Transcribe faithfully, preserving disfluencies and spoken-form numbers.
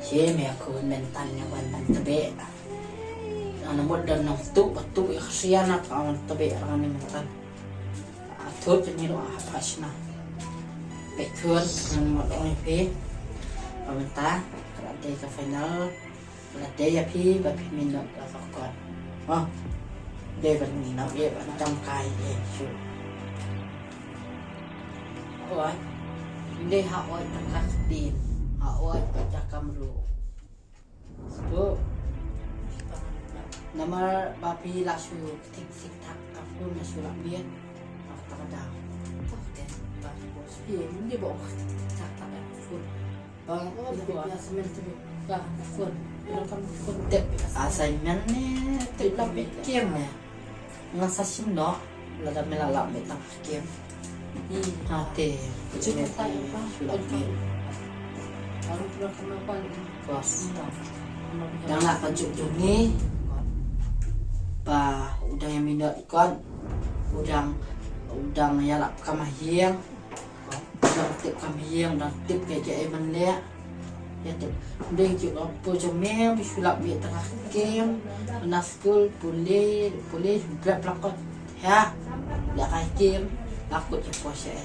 Shi me khun mynta ne wan ban tebe. Ana mut don nang tu batu ya khrian ap awan tebe rang ni mynta. Atut ni lo apa sina. Pe khun nang mut ong ni pe. Mynta kala dei ka final. Kala dei ya phi ba phi minot la ka kot. Ha. Dei ban minot ye ban dam kai ye shu. Oi. Dei ha oi tang ka ktien. Ha oi tang ka mru. Tu. Namar ba phi la shu tik tik tak ka phone la shu la miet. Ak tak da. Tak te. Ba phi bos. Ye, ni bo tik tik tak tak ka phone. Ba, oh, ba phi semen tu. Ba phone. Lo kam phone tep. Assignment ni tep la miet kem ne. Nga sa sim noh, lada me la lap me tang kem. Hmm. Ha te, cuba tanya apa? Sulap me. Baru pernah kenapa ni? Bos. Dang lah kan cuba ni. Ba, u dang ïa minot kot. U dang, u dang ïa lap ka mahiang. Dang tip ka miang, dang tip ka jai man leh. Ïa tip. Dei ju ka pu ju mem, sulap mi tengah kem. Na skul pule, pule, brep lakot. Ya. Ïa ka kem, lakot ïa pu sha.